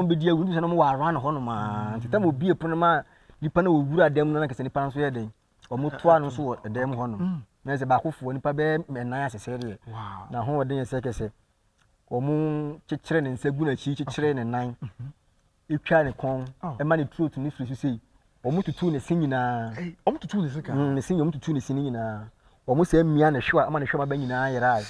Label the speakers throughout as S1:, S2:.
S1: Wɔbɛdi awu nti sɛ na wɔwɔ around hɔnom aa nti tam obie pono ma nipa na wɔwura dan mu no na kɛsɛ nipa no nso yɛ dɛn wɔn toa no nso wɔ dan mu hɔnom mm. Na sɛ baakofoɔ nipa bɛyɛ nnan asesɛ deɛ na ho ɔden yɛ sɛ kɛsɛ wɔn kyekyere ne nsa gu n'akyi kyekyere ne nan mhm. etwa ne kɔn oh. ɛma ne throat ne firi so sei wɔn tutu ne se nyinaa
S2: wɔn tutu ne se kan
S1: mm, ne se wɔn tutu ne se ne nyinaa wɔn sɛ mmea ne hwewa ama ne hwewa ba nyinaa yerae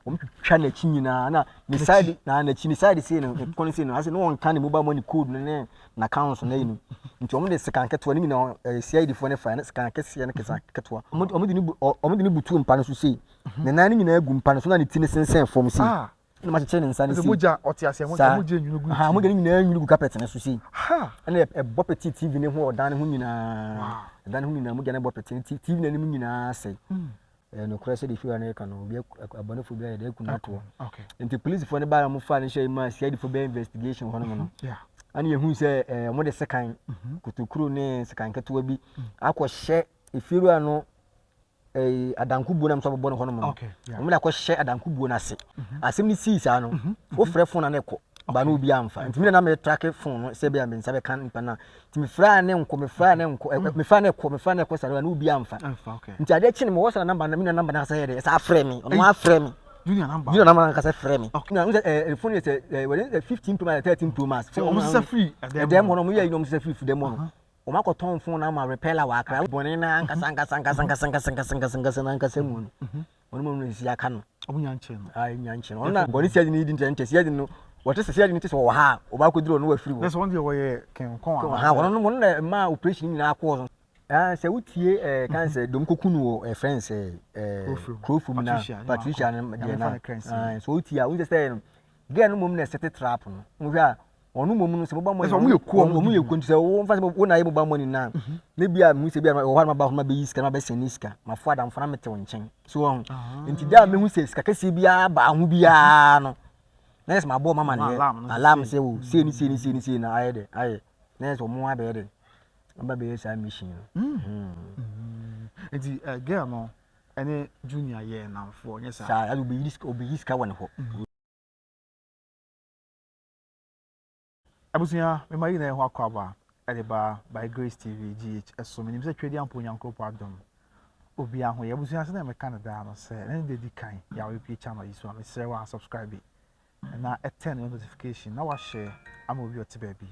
S1: wɔn twitwa n'akyi nyinaa na ne side na n'akyi ne side sei no ne kɔn sei no ase na wɔn ka ne mobile money code no ne n'accounts no ayi no nti wɔn de sekan ketewa ne nyinaa ɛyɛ CID foɔ ne fa ne sekan kɛseɛ ne kɛseɛ ketewa wɔn wɔn de ne bu wɔn de ne butu mpa no so sei ne nan no nyinaa gu mpa no so na ne ti no sensɛn fam sei ah. Ɛna makyekyere ne nsa no sei.
S2: Mogya ɔte aseɛ mo
S1: saa
S2: mogya nwunu gu
S1: ha mogya no nyinaa nwunu gu carpet no so sei. Ɛna ɛbɔ pete TV no ho ɔdan no ho nyinaa. Ɛdan no ho nyinaa mogya no bɔ pete TV no anim nyinaa sɛe. Hmm. Ɛyɛ nokorɛ sɛdeɛ fiewura no reka no, obi abɔnefoɔ bi ayɛ dɛ aku no atoɔ. Nti polisifoɔ no baa na wɔfaa no hyɛɛ mu a CID foɔ bɛyɛ investigation hɔ nom no. Mhm, Ɛna yɛhuu sɛ ɛɛ wɔde sekan, mhm. kotokuro ne sekan ketewa bi mm. akɔhyɛ efiewura no ɛɛ adanko buo na nso abobɔ no hɔ nom no. Wɔde akɔhyɛ adanko buo no ase. Mhm. Asɛm no sii saa no, wofrɛ fon na ne kɔ ba na obi amfa nti mi na na me track phone no sɛ bia me nsa bɛka nipa no a nti mefrɛ a ne nkɔ mefrɛ a ne nkɔ mm. mefrɛ a ne kɔ mefrɛ a ne kɔ saa na obi amfa nti adeɛ kye no mewɔ saa namba no me nua namba no ankasa yɛ dɛ ɛsɛ afrɛ me ɔno afrɛ me
S2: junior namba
S1: junior namba ankasa frɛ me na n sɛ ɛɛ phone yɛ sɛ ɛɛ wɔde sɛ 15 pro max 13 pro max
S2: phone wɔn sisa firi
S1: ɛdɛm hɔ no wɔn yɛ yi na wɔn sisa firi dɛm hɔ no wɔn akɔtɔn phone ama repeller wɔ akra bɔnne na ankasa ankasa ankasa ankasa ankasa ankasa ankasa ankasa mu no Ɔno mmom na sisi aka no.
S2: Ɔmo nya nkyɛn no.
S1: Ayi nya nkyɛn no. Ɔno na bɔne siadi no di nkyɛn nkyɛn siadi no. Wɔte sɛ siadi no te sɛ ɔwɔ ha a ɔba akɔduru ɔno wafiri hɔ.
S2: Nɛsɛ wɔn deɛ wɔyɛ kɛnkɔn
S1: anaa. Ha wɔn no wɔn na ɛmaa operation nyinaa kɔɔ so. Ah sɛ wotie ɛɛ kan sɛ dɔm kɔku no wɔ ɛɛ friends ɛɛ ɛɛ kurofo mu na Patricia no deɛ na ah sɛ wotie a wohu sɛ sɛ no girl no mmom na ɛsɛte trap no wohwɛ a Wɔn mmom no sɛ mobile money
S2: wɔn yɛ kuo
S1: wɔn yɛ kuo nti sɛ wɔn fa sɛ wɔn na ayɛ mobile money na mhm. ne bi a mu sɛ bi a wɔ hɔ a ma ba hɔ ma bɛyi sika ma bɛsɛn ne sika ma fo adamfo na mete wɔn nkyɛn so wɔn ah. nti da a mehu sɛ sika kɛseɛ biara ba ho biara no na yɛ sɛ ma bɔ mama ne yɛ alarm sɛ o sei ne sei ne sei ne sei na ayɛ dɛ ayɛ na yɛ sɛ wɔn abɛyɛ dɛ wɔn ba bɛyɛ saa mission
S2: no. Hmm. Hmm. Nti eh, girl no ɛne junior yɛ namfoɔ nyɛ saa.
S1: Saa obeyi sika wɔ ne hɔ. Hmm.
S2: Abusua, mema yi nyinaa ho akwaaba de ba By Grace TV GH so. Menim sɛ Twedeɛ ampa Onyankoropɔn adom obiara ho yɛ. Abusua, sɛdeɛ meka no daa no sɛ, ɛne deɛ di kan yɛ a wɔpie channel yi so a, mesrɛ wo a subscribe na turn on notification na wahyɛ ama obi ɔte baabi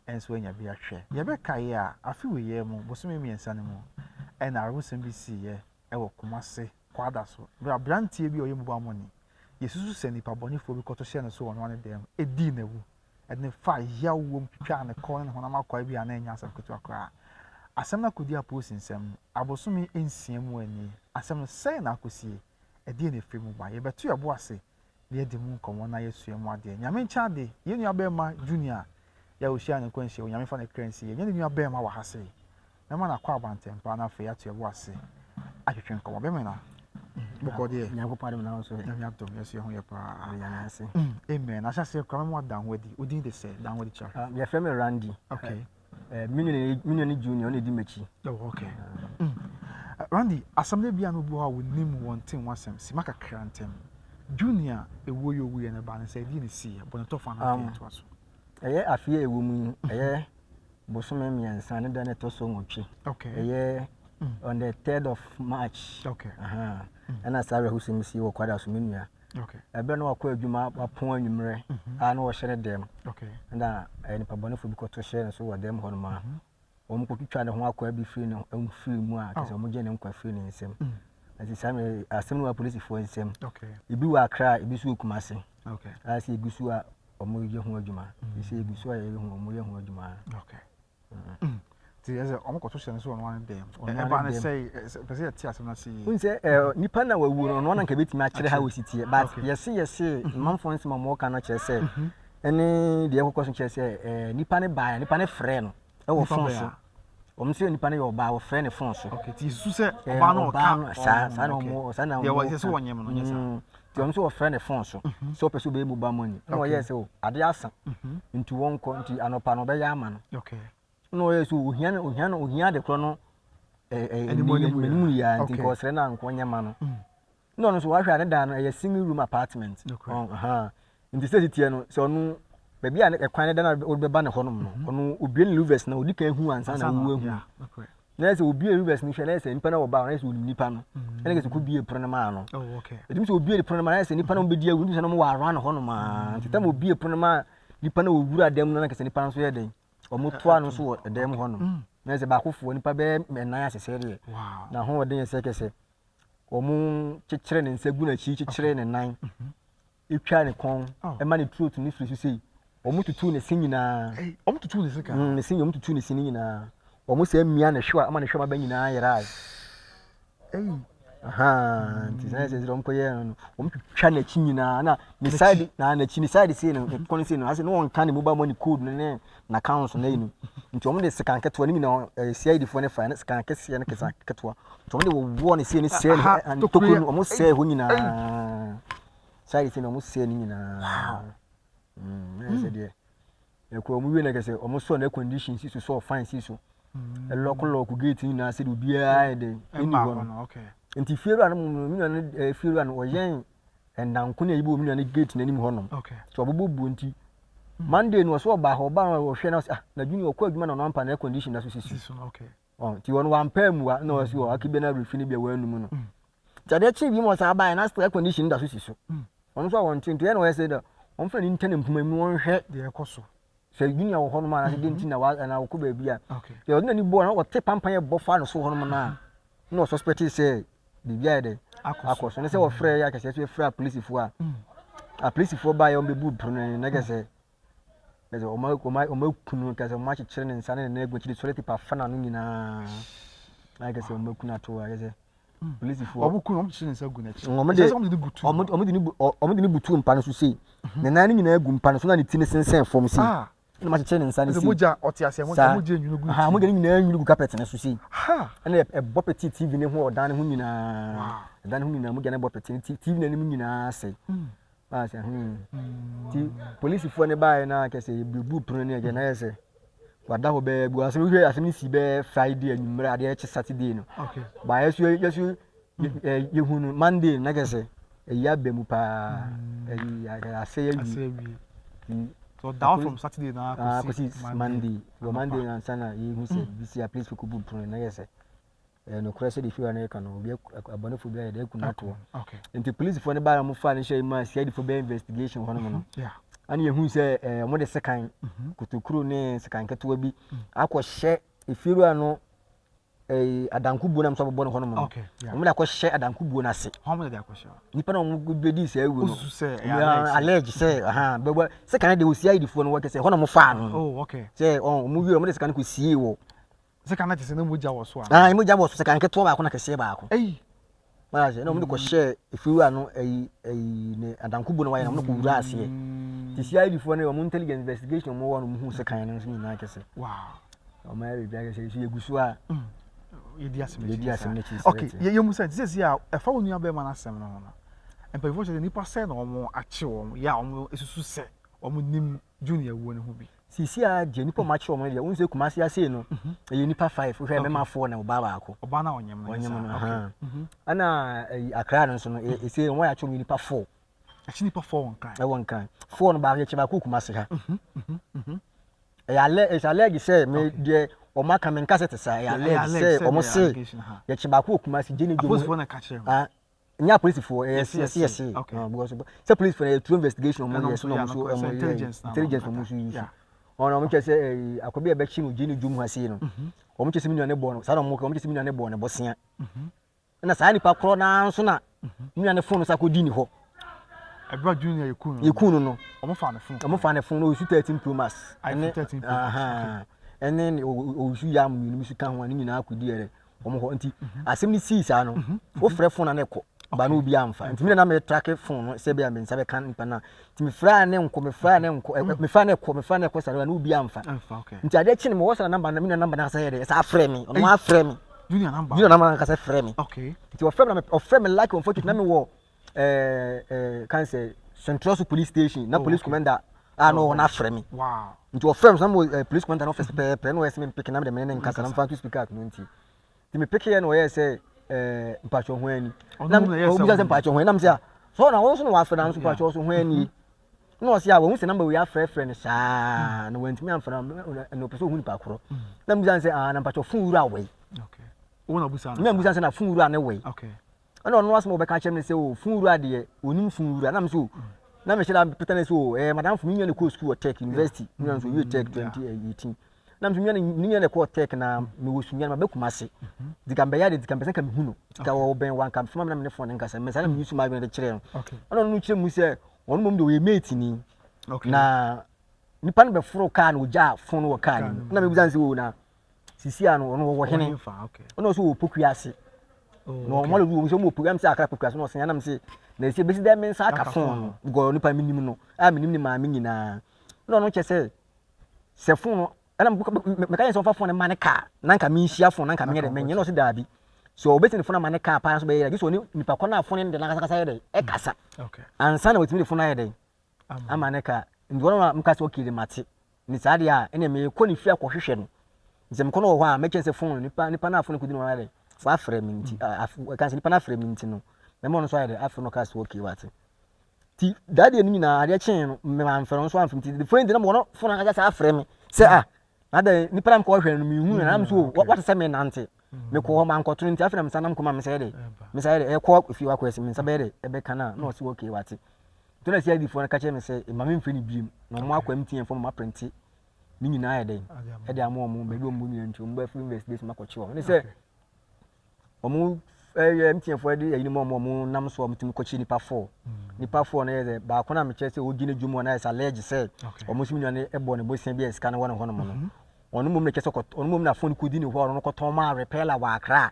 S2: nso anya bi ahwɛ. Yɛbɛkaeɛ a, afe wei yɛ mu, bosome mmiɛnsa no mu, ɛna awerɛhosɛm bi siiɛ wɔ Kumase Kwada so, berɛ a aberanteɛ bi a ɔyɛ mobile money Yesusu sɛ nnipa bɔnefoɔ bi kɔto hyɛɛ no so wɔ ɔno ara ne dan mu, dii no awu, de no faa yaw wom twitwaa ne kɔn ne ne honam akwaa bi a na ɛnyɛ asɛm ketewa koraa. Asɛm no akɔdi apolisi nsam abosome nsia mu nie. Asɛm no, sɛn na akɔsie? Ɛdeɛn na ɛfiri mu ba? Yɛbɛto yɛn bo ase na yɛadi mu nkɔmmɔ na yɛasua mu adeɛ. Nyame nkyɛ ade, yɛn nuabarima Junior a ɔhyiaa ne nkwanhyia, Onyame mfa ne kra nsie, yɛanya ne nuabarima wɔ ha sei. Mɛma no akwaaba ntɛmpa na afei ato yɛbo ase atwetwe nkɔmmɔ. Bɛmɛ na bɔkɔ deɛ.
S1: Nyankopɔn adom na wo nso.
S2: Nyame adom yɛso yɛ ho yɛ paa.
S1: Yɛda Nyame ase.
S2: Amen. Ahyɛ aseɛ koraa mɛma wada ho adi. Wo din de sɛ? Da ho adi kyerɛ.
S1: Uh, yɛfrɛ me Randy.
S2: Okay.
S1: Uh, me nua ne Junior ɔna edi m'akyi.
S2: Oh, okay. Mm. Randy, asɛm no bia no obi hɔ a wɔnim wɔn te ho asɛm. Sima kakra ntɛm. Junior ewuo yɛ owuiɛ no ba ne sɛ ɛdeɛ ne siiɛ. Bɔ ne tɔfa no afei ntoa so.
S1: Ɛyɛ afe a ɛwɔ mu yi, ɛyɛ bosome mmiɛnsa ne da no ɛtɔ so nwɔtwe. Ɛyɛ mm. on the third of March. Ɛna saa awerɛhosɛm si wɔ Kwada so me nua. Ɛberɛ na wakɔ adwuma wapɔn anwummerɛ mhm. a na wɔhyɛ ne dɛm. Ɛna eh, nipa bɔnefoɔ bi kɔto hyɛ no so wɔ dɛm hɔ nom a mhm. wɔn kɔtwitwa ne ho akwaa bi firi ne firi mu a kyerɛ sɛ wɔn gye ne nkwa firi ne nsam. Mm. Nti saa mmerɛ asɛm no wɔ apolisifoɔ nsam. Ebi wɔ Accra, ebi nso wɔ Kumasi. A sɛ egu so a wɔyɛ ho adwuma. Mm. Sɛ egu so a yɛyɛ ho wɔyɛ ho adwuma.
S2: Okay. Mm. Nti ɛsɛ wɔn kɔto hyɛ no so ɔno ano dɛm. Ɛba ne sɛ pɛ sɛ yɛte asɛm no ase yie.
S1: N sɛ ɛ nipa na wawu no ɔno anka ebetumi akyerɛ ha osi teɛ but yɛse yɛse mmanfoɔ nsɛm a wɔka no kyerɛ sɛ ɛne deɛ ɛkɔkɔ so kyerɛ sɛ ɛɛ nipa ne baa nipa ne frɛ no ɛwɔ fon so wɔn sɛ nipa no yɛ ɔbaa wɔfrɛ ne fon so.
S2: Okay ti su sɛ ɔbaa no ɔka
S1: saa saa na wɔn saa na
S2: wɔn deɛ wɔsɛ sɛ wɔnyɛ mu no nyɛ saa.
S1: Mm, nti wɔn nso wɔfrɛ ne fon so mhm. sɛ ɔpɛ sɛ ɔbɛyɛ mobile money ɛna ɔyɛ sɛ o ade asa mhm. nti wɔn kɔ nti anɔpa no ɔbɛyɛ ama no ɛna ɔyɛ sɛ ohia no ohia no ohia ade korɔ no ɛɛ ɛɛ anim yia nti nka ɔsrɛ no anka ɔnyɛ ma no. Mm. Na ɔno nso wahwɛ a ne dan no ɛyɛ single room apartment. Nti sɛ titiɛ no sɛ ɔno Baabi a ɛkwan no da na wode bɛba ne hɔnom no, mhm. ɔno obue ne louvers na odi kan hu ansa na wowu ahu. Na sɛ obue louvers no hwɛ na sɛ nipa no wɔ ba na sɛ onim nipa no. Mhm. Ɛna sɛ kɔbue pono no maa no. Oh, Ɛtumi sɛ obue pono no maa na sɛ nipa no bɛdi awu, sɛ no wɔ around hɔnom a. Nti tam obue pono no maa nipa no wɔwura dɛm no na sɛ nipa no nso yɛ dɛn. Wɔn toa no nso wɔ dɛm hɔnom. Mm. Na sɛ baakofoɔ nipa bɛyɛ nnan asesɛ deɛ. Na ahoɔden yɛ sɛ kɛsɛ wɔn kyekyere ne nsa gu n'akyi kyekyere ne nan. Mhm. Etwa ne kɔn, ɛma ne throat no firi so sei. Wɔn tutu ne se nyinaa.
S2: Wɔn tutu ne se kan.
S1: Mm, ne se wɔn tutu ne se no nyinaa. Wɔn sɛ mmea ne hwewa ama ne hwɛma bɛ nyinaa yerae.
S2: Ei.
S1: Aha, nti sɛ sɛ wɔn kɔyɛ no no, wɔn twitwa n'akyi nyinaa na ne side na n'akyi ne side sei no, ne kɔn sei no, ase no wɔn ka ne mobile money code no ne n'accounts no ayi no. Nti wɔn de sekan ketewa ne nyinaa ɛyɛ CID foɔ ne fa ne sekan kɛseɛ ne ketewa ketewa. Nti wɔn de wɔwɔ ne sei ne sɛɛ ne tokuro no wɔn sɛɛ hɔ nyinaa. Side sei na wɔn sɛɛ ne nyinaa. Mm, na sɛ deɛ ɛkura wɔn wie na kɛsɛ wɔn sɔ na condition si so sɔ fan si so. Ɛlɔko lɔko gate nyinaa sɛ de obiara yɛ dɛ ɛni hɔ no. Nti fiewura no mu mi nua no fiewura no ɔyɛn ɛnanko na eyi bɔ mi nua no gate n'anim hɔ nom. So ɔbɛbɔ buo nti Monday no ɔsɛ ɔba hɔ ɔba hɔ ɔhwɛ na ɔsɛ ah na junior ɔkɔ adwuma na ɔno ampa na air condition da so sisi. Ɔ nti wɔn wampɛ amua na ɔsi wɔ akibɛ na refi no bi a wɔanum no. Nti adeɛ kyee bi mu ɔsan baeɛ na still air condition da so si so. Ɔno nso a wɔnte nti ɛna ɔyɛ sɛ dɛ wɔmfa ne ntɛn mpoma mu wɔnhwɛ
S2: deɛ ɛkɔ so.
S1: Sɛ junior wɔ hɔnom anaasɛ deɛ nti na wa anaa ɔkɔ baabi a. Deɛ ɔde n'ani bɔɔ na ɔte pampan ɛbɔ fa no so hɔnom no a na ɔsuspect sɛ biribi ayɛ dɛ akɔ so. Ne sɛ wɔfrɛ yɛ akɛseɛ so yɛfrɛ apolisifoɔ a apolisifoɔ baeɛ wɔn bɛbu pono no na kɛsɛ Kyerɛ sɛ wɔaku no, kyerɛ sɛ wɔakyekyere ne nsa ne ne nan agu akyiri, toilet paper afa n'ano nyinaa. Na kyerɛ sɛ wɔaku no ato hɔ, kyerɛ sɛ polisifoɔ.
S2: Wɔn ku no, wɔn kyekyere ne nsa gu n'akyi. Wɔn de wɔn de butu.
S1: Wɔn de ne bu wɔn de ne butu mpa no so sei. Mhm. Ne nan no nyinaa gu mpa no so na ne ti no sensɛn fam sei. Ah. Ɛna wɔakyekyere ne nsa no sei.
S2: Mogya ɔte aseɛ mogya mogya nwunu gu.
S1: Ha mogya no nyinaa nwunu gu carpet no so sei. Ha. Ɛna ɛbɔ pete TV ne ho ɔdan ne ho nyinaa. Ɛdan ne ho nyinaa mogya no bɔ pete TV n'anim nyinaa sɛe. Mm. Maa sɛ hmm. Nti polisifoɔ no baeɛ no a kyɛ sɛ yɛbubu pono no ɛkyɛ na yɛ sɛ wada hɔ bɛyɛ bu asɛm wohwɛ asɛm no si bɛyɛ Friday anwummerɛ adeɛ kye Saturday no. Ba yɛso yɛso yɛhu no Monday na kyɛ sɛ ɛyi aba mu paa ɛyi asɛ awie.
S2: So down from Saturday na
S1: kɔsi Monday. Wɔ Monday ansa na yɛhu sɛ bisi a police kɔbu pono na yɛ sɛ Ɛyɛ nokorɛ sɛdeɛ fiewura no reka no, obi abɔnefoɔ bi ayɛ dɛ aku no atoɔ. Nti polisifoɔ no baa na wɔfaa no hyɛɛ mu a CID foɔ bɛyɛ investigation hɔ nom no.
S2: Mhm.
S1: Ɛna yɛhu sɛ ɛɛ wɔde sekan, mhm. kotokuro ne sekan ketewa bi mm. akɔhyɛ efiewura no ɛɛ adanko buo na nso abobɔ no hɔ nom no. Wɔn de akɔhyɛ adanko buo no ase. Nipa na wɔn bɛdi sɛ awuo no.
S2: Wɔn
S1: allege sɛ ahan bɛbɔ sekan deɛ wɔ CID foɔ no wɔ kɛsɛ hɔ na wɔn faa no.
S2: Oh,
S1: sɛ wɔn wie wɔn de sekan no kɔ sie wɔ.
S2: Sekan no te sɛ na mogya wɔ so
S1: a. Ah, mogya wɔ so sekan ketewa baako na kɛseɛ baako.
S2: Ei.
S1: Wala sɛ na wɔn de kɔhyɛ efiwura no ɛyi ɛyi ne adanko bu na wɔayɛ na wɔn de kɔ wura aseɛ. Te CID foɔ no wɔn intelligence investigation wɔn wɔ no wɔn hu sekan no nso nyinaa kɛse.
S2: Wow.
S1: Wɔn ayɛ biribi akɛse nso yɛgu so a.
S2: Mm. Yɛdi asɛm
S1: akyi. Yɛdi asɛm n'akyi.
S2: Okay, yɛ mu sɛ te sɛ si a ɛfa wɔn nua bɛrima n'asɛm no ho no. Mpanyinfoɔ kyerɛ sɛ nipa sɛ na wɔn akye wɔn yɛ a wɔn esusu sɛ wɔn nim Junior wuo no ho bi.
S1: Seesei ara deɛ nnipa a wɔakyere wɔn no deɛ, wohu sɛ Kumasi ha sei no, ɛyɛ nnipa five, wohwɛ mmarima four na ɔbaa baako.
S2: Ɔbaa no a ɔnyem no.
S1: Ɔnyem no, ahaa. Ɛna ɛyi Accra no nso no, ɛsei wɔn a yɛakyere wɔn yɛ nnipa four.
S2: Ɛkyi nnipa four wɔ Nkran.
S1: Ɛwɔ Nkran. Four no baako yɛkyere baako wɔ Kumasi ha. Ɛyɛ alɛ it's alleged sɛ me deɛ wɔn aka me nka sɛ te saa, ɛyɛ alleged sɛ wɔn se yɛkyere baako wɔ Kumasi, Gyene Dwom.
S2: Apolisifoɔ na ɛka kyerɛ wɔn.
S1: Nyɛ apolisifoɔ ɛyɛ yɛse yɛse because sɛ polisifoɔ no yɛ true investigation wɔn yɛ so na wɔn so wɔn yɛ intelligence wɔn so yi so wɔn na wɔn kyerɛ sɛ ɛyi akɔbi a ɛbɛkyi no gye ne dwom ha sei no wɔn kyerɛ sɛ mi nua ne bɔ no saa na wɔn wɔn kyerɛ sɛ mi nua ne bɔ ne bɔsia ɛna saa nipa korɔ naa nso na mi nua ne fon no sa kɔ di ne hɔ.
S2: Ɛbɛrɛ junior yɛ kun
S1: no. Yɛ kun no no.
S2: Wɔn fa ne fon.
S1: Wɔn fa ne fon no osu 13 pro max.
S2: iPhone 13 pro max.
S1: Ɛne osu yam mmienu bi so ka ho a ne nyinaa kɔ di yɛrɛ. wɔn hɔ nti mhm. asɛm no sii saa no mhm. wofrɛ fon na ne kɔ ba na obi amfa nti mi na na me trake fon no sɛ bia me nsa bɛka nipa no nti mefrɛ ne nkɔ mefrɛ ne nkɔ mm. mefrɛ ne kɔ mefrɛ ne kɔ saa na obi amfa nti adeɛ kye no mewɔ saa namba na me nua namba no ankasa yɛ dɛ ɛsɛ afrɛ me ɔno afrɛ me
S2: junior namba
S1: no ankasa frɛ me nti ɔfrɛ me na ɔfrɛ me like unfortunately na mewɔ ɛɛ ɛɛ kan sɛ Central so police station na oh, police commander a na ɔwɔ no afrɛ me nti ɔfrɛ me so na mo eh, police commander no office pɛpɛɛpɛ na ɔyɛ sɛ mempeke na mede mene ne nkasa na mfa nto speaker no nti nti mepeke yɛ na ɔyɛ sɛ ɛɛ mpatsɔ ho ani na ɔbisa sɛ mpatsɔ ho ani na mesɛ sɛ ɔna wɔn nso na wafrɛ na nso mpatsɔ so ho ani. Na ɔse a wahu sɛ number wei afrɛfrɛ no saa na wantumi amfrɛ no ɛna ɔpɛ sɛ ɔhu nipa korɔ. Na mebisa no sɛ ah na mpakyɛ phone wura wei. Na mebisa no sɛ na phone wura ne wei. Ɛna ɔno asɛm a ɔbɛka kyerɛ me sɛ o phone wura deɛ ɔnim phone wura. Na me sɛ o na mehyɛ da peta no sɛ o ɛyɛ madamfo me nua na ɛkɔɔ sukuu wɔ Tech University. Me nua nso ɔwie Tech 2018. Na me nso me nua na ɛkɔɔ Tech na mewɔ Sunyani maba Kumasi. Nti ka mbɛyɛ adeɛ nti ka mpɛ sɛ nka mehu no. Nti ka ɔbɛn wa nka soma me na me ne phone no nkasa. Mɛ saa na me use m'adwene de kyerɛɛ no. Ɛna ɔno no kyerɛ mu sɛ Ɔno mmom deɛ ɔyɛ mate ni. Na nipa no bɛforo kaa na ɔgyaa fon no wɔ kaa no mu. Na mebisa no sɛ o na sisi a no ɔno ɔwɔ hene. Ɔno ɔsɛ ɔwɔ pokua ase. Oh, na ɔmo already wɔn sɛ ɔmo wɔ pokua sɛ akra pokua ase na ɔsɛn anam sɛ na esi ebesi dɛ me nsa aka fon no because nipa mi nim no a mi nim ne maame nyinaa. Na ɔno kyɛ sɛ sɛ fon no Ɛna meka kyerɛ no sɛ ɔmfa fon no mma ne kaa na nka menhyia fon na nka menyɛ dɛ menyɛ na ɔse daabi. Sɛ ɔbɛsi ne fon ama ne kaa paa nso bɛyɛ dɛ gye sɛ ɔne nipa kɔ no a fon no de no ankasa yɛ dɛ ɛkasa ansa na watumi de fon no ayɛ dɛ ama ne kaa. Nti ɔno na meka sɛ okay de mate. Ne saa deɛ a ɛna mekɔ ne fie akɔhwehwɛ no. Nti sɛ mekɔ no wɔ hɔ a mɛkyɛn sɛ fon nipa nipa no a fon no kɔdi no ayɛ dɛ wafrɛ me nti ɛka sɛ nipa no afrɛ me nti no mɛma ɔno nso ayɛ dɛ afrɛ no ɔkaa sɛ okay wate. Ti that day no nyinaa adeɛ kyee no mamfrɛ no nso amfrɛ nti the following day na mewɔ phone ankasa saa afrɛ me sɛ ah na dɛn nipa na mekɔhwɛ no mehu no na me so wate sɛ menante mekɔ hɔ mankɔto no nti afei na mesa nam kɔma mesɛ dɛ mesa yɛ dɛ ɛkɔ efie wakɔ ɛsɛ me nsa bɛyɛ dɛ ɛbɛka no a na ɔse okay wate nti na CID foɔ no ka kyerɛ me sɛ ma memfrɛ no biem na ɔmo akɔ MTN foɔ ma maprinte ne nyinaa yɛ dɛn ɛde ama ɔmo baabi ɔmo nyinaa nti ɔmo bɛfiri investigation makɔkye ɔmo ne sɛ Wɔn ɛyɛ MTN foɔ de ɛyi mu a wɔn nam so a wɔtumi kɔkye nipa four. Mm. Nipa four no yɛ sɛ baako na mekyerɛ sɛ ɔgye ne dwom hɔ na yɛ sɛ allege sɛ wɔn nso nua no bɔ ne bosia bi a sika no wɔ ne hɔ nom no. Mm-hmm. Ɔno mmom na kyerɛ sɛ ɔno mmom na phone kɔdi ne hɔ a ɔno kɔtɔn maa repeller wɔ Accra.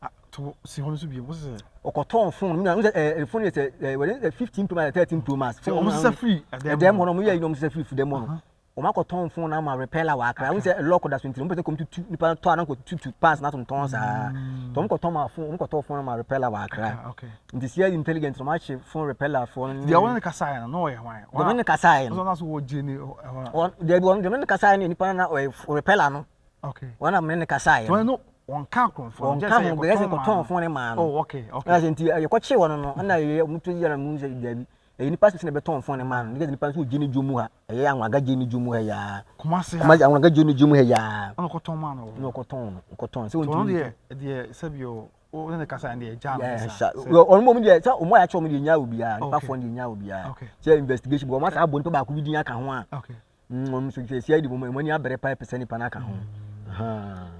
S2: Ah, to si hɔ nso bi mo sɛ.
S1: Ɔkɔtɔn phone mu na sɛ ɛɛ phone yɛ sɛ ɛɛ wɔde 15 pro max 13 pro max.
S2: Phone wɔn sɛ free
S1: ɛdɛm hɔ no wɔn yɛ yi na wɔn sɛ free dɛm hɔ no. Wɔn akɔtɔn phone ama repeller wɔ Accra. Wohu sɛ lock da so nti no, wɔn pɛ sɛ kɔm tutu nipa no tɔ a na kɔ tutu parts na tontɔn saa. Nti wɔn kɔtɔn ma phone, wɔn kɔtɔɔ phone ama repeller wɔ Accra. Nti CID intelligent no wɔn ahye phone repeller foɔ no.
S2: Deɛ wɔn ne kasaeɛ no na ɔyɛ hwan?
S1: Deɛ wɔn ne kasaeɛ
S2: no. Ɔsɛ ɔno wɔgye ne
S1: ɛhɔ. Wɔn deɛ wɔn deɛ wɔn ne kasaeɛ no nipa no na ɔyɛ repeller no.
S2: Okay.
S1: Wɔn na wɔn ne kasaeɛ no.
S2: Wɔn no wɔn ka akorɔmfoɔ
S1: no. Wɔn ka ho bɛyɛ sɛ kɔtɔn phone no maa no.
S2: Oh okay okay.
S1: Ɛna sɛ nti yɛkɔkye wɔn no ɛna yɛ wɔn to yɛ na wɔn sɛ dabi. Ɛyɛ nipa sisi na ɛbɛtɔn fon no maa no. Nipa nso gye ne dwom mu ha. Ɛyɛ anwaga gye ne dwom mu ha yaa.
S2: Kumasi
S1: ha. Kumasi anwaga gye ne dwom mu ha yaa.
S2: Ɔna kɔtɔn maa no.
S1: Ɔna kɔtɔn no. Kɔtɔn.
S2: Sɛ wɔn deɛ deɛ sɛbi o o ne kasa deɛ gya no
S1: sa. Ɔno mo deɛ sɛ ɔmo a yɛakyɛ ɔmo deɛ nya obiara. Nipa fɔn deɛ nya obiara. Sɛ investigation bɔ ɔmo asa abɔ nipa baako bi din aka ho a. Wɔn nso sɛ CID wɔn ani abere paa pɛ sɛ nipa no aka ho.